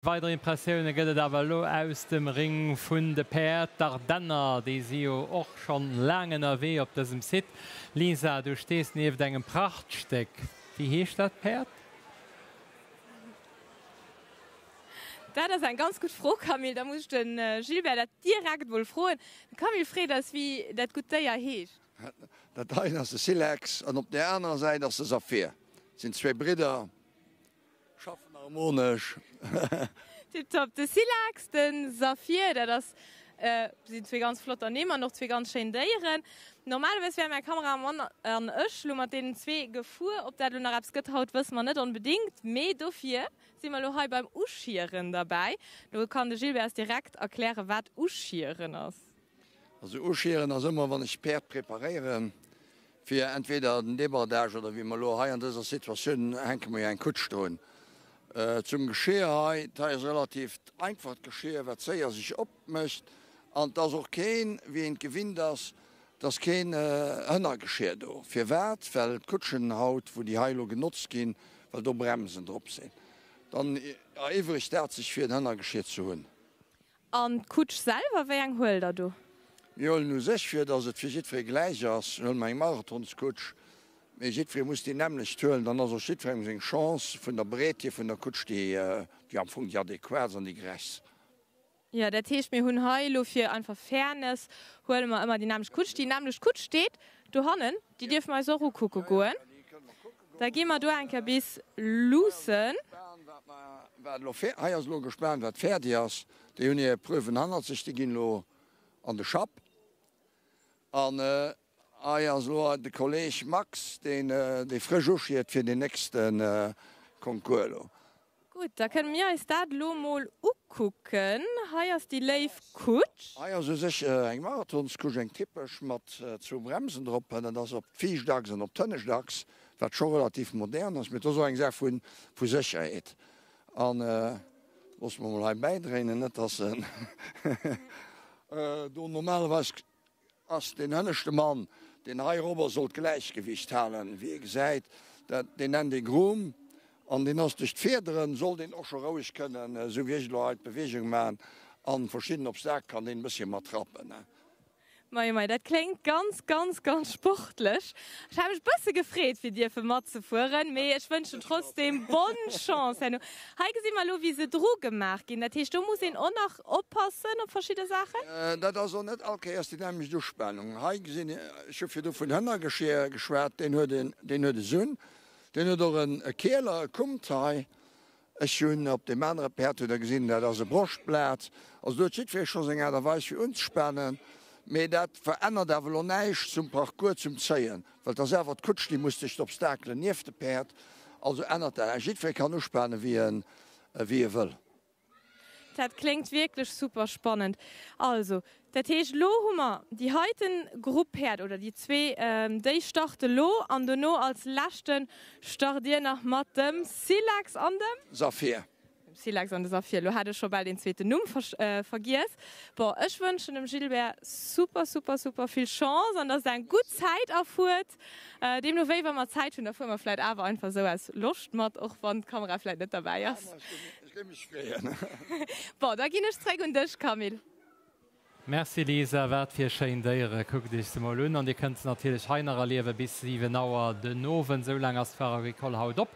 Weider Impressioune gëtt et awer elo aus dem Ring vun de Päerd. D'Ardenner, déi si jo och schonn laang ënnerwee op dësem Site. Lisa, du stees nieft engem Prachtstéck. Wéi heescht dat Päerd? Dat ass eng ganz gutt Fro, Camille. Da muss ech de Gilbert dat direkt mol froen. De Camille freet eis, wéi dat gutt Déier heescht. Dat heien ass de Silex an op där anerer Säit ass de Saphir. Dat sinn zwee Bridder. Schaffen harmonesch. Tiptop. De Silex, de Saphir, dat ass, sinn zwee ganz flotter Nimm an och zwee ganz schéin Déieren. Normalerweis wäre mäi Kameramann an ech lo mat deenen zwee gefuer. Ob dat lo nach eppes gëtt haut, wësse mer net onbedéngt, mee dofir si mer lo hei beim Uschieren derbäi. Do kann de Gilbert eis direkt erklären, wat Uschieren ass. Also uschieren ass ëmmer, wann ech d'Päerd preparéieren, fir entweder den Débordage oder wéi mer elo hei an dëser Situatioun hänke mer jo eng Kutsch drun. Zum Geschir hei, dat hei ass e relativt einfacht Geschir, wat séier sech opmécht an et ass och keen, wéi een et gewinnt ass, et ass keen Hënnergeschir do. Firwat? Well d'Kutschen haut, wou déi hei elo genotzt ginn, well do Bremsen drop sinn, dann eriwwregt dat sech fir en Hënnergeschir ze hunn. An d'Kutsch selwer, wéi eng huelt der do? Mir huelen u sech, fir datt et fir jiddweree gläich ass, huele mer eng Marathonskutsch. Mee jiddweree muss déi nämmlecht huelen, dann ass och jiddwerengem seng Chance vun der Breet hier vun der Kutsch déi am Fong déi adequatst an déi gerechtst. Jo, dat heescht, mir hunn hei elo fir einfach Fairness huele mer ëmmer déi nämmlecht Kutsch. Déi nämmlecht Kutsch steet dohannen, déi dierfe mer eis och ukucke goen. Da gi mer do eng Kéier bis luussen. Hei ass elo gespaant wat fäerdeg ass. Déi hunn hir Preuven hannert sech, déi ginn elo an de Schapp. An hei ass elo de Kolleg Max, deen dee frësch uschiert fir den nächste Concours elo. Gutt, da kënne mir eis dat elo mol ukucken. Hei ass déi léif Kutsch. Hei ass u sech eng Marathonskutsch, eng typesch mat zwou Bremsen drop. Dat ass op d'viischt Achs an op d'hënnescht Achs, wat scho relativ modern ass. Mee et ass och eng Saach vu Sécherheet. An loosse mer mol hei bäidréinen, net dass en do normalerweis. Ass deen hënneschte Mann, deen heirobber soll d'Gläichgewicht halen, wéi ee gesäit, dat, deen nennt ee Groom, an deen ass duerch d'Fiederen, soll deen och scho roueg kënnen, esou wéi ech elo hei d'Beweegung maachen, an verschidden Obstakel kann deen e bësschen mat rappen. Mei mei, dat kléngt ganz, ganz, ganz sportlech. Ech hat mech bësse gefreet fir dierfe matzefueren, mee ech wënschen trotzdem bonne Chance herno. Hei gesi mer elo wéi se dru gemaach ginn, dat heescht do muss een och nach oppassen op verschidde Saachen. Dat ass och net all Kéiers déi nämmlecht Uspanung. Hei gesinn, ech hu virdu vun Hënnergeschier geschwat, deen huet en, deen huet e Sunn, deen huet och en e Kieler, e Kummt hei. Ech hunn op deem anere Päerd, hutt Der gesinn, dat ass e Broschtblat. Also do huet jiddweree scho seng Aart a Weis fir unzespanen, mee dat verännert awer elo näischt zum Parcours, zum Zéien, well et ass awer d'Kutsch, déi muss duerch d'Obstakelen nieft de Päerd. Also ännert dat näischt. Jiddweree kann uspanen, wéi e wéi e wëll. Dat kléngt wierklech super spannend. Also, dat heescht, elo hu mer déi heiten Grupp Päerd, oder déi zwee, déi starte lo, an dono als leschte start Dir nach mat dem Silex an dem. Saphir. Dem Silex an de Saphir. Elo hat ech scho bal deen zweeten Numm vergiess. Bon, ech wënschen dem Gilbert super, super, super vill Chance an dass Der eng gutt Zäit erfuert. Deemno wéi, wa mer Zäit hunn, da fuere mer vläit awer einfach esou aus Loscht mat, och wann d'Kamera vläit net derbäi ass. Ech géif mech freeën. Bon, da ginn ech zréck un dech, Camille. Merci Lisa, wat fir schéin Déiere, kuckt iech se mol un an dir kënnt se natierlech hei nach erliewe bis 7 Auer den Owend, esou laang ass d'Foire Agricole haut op.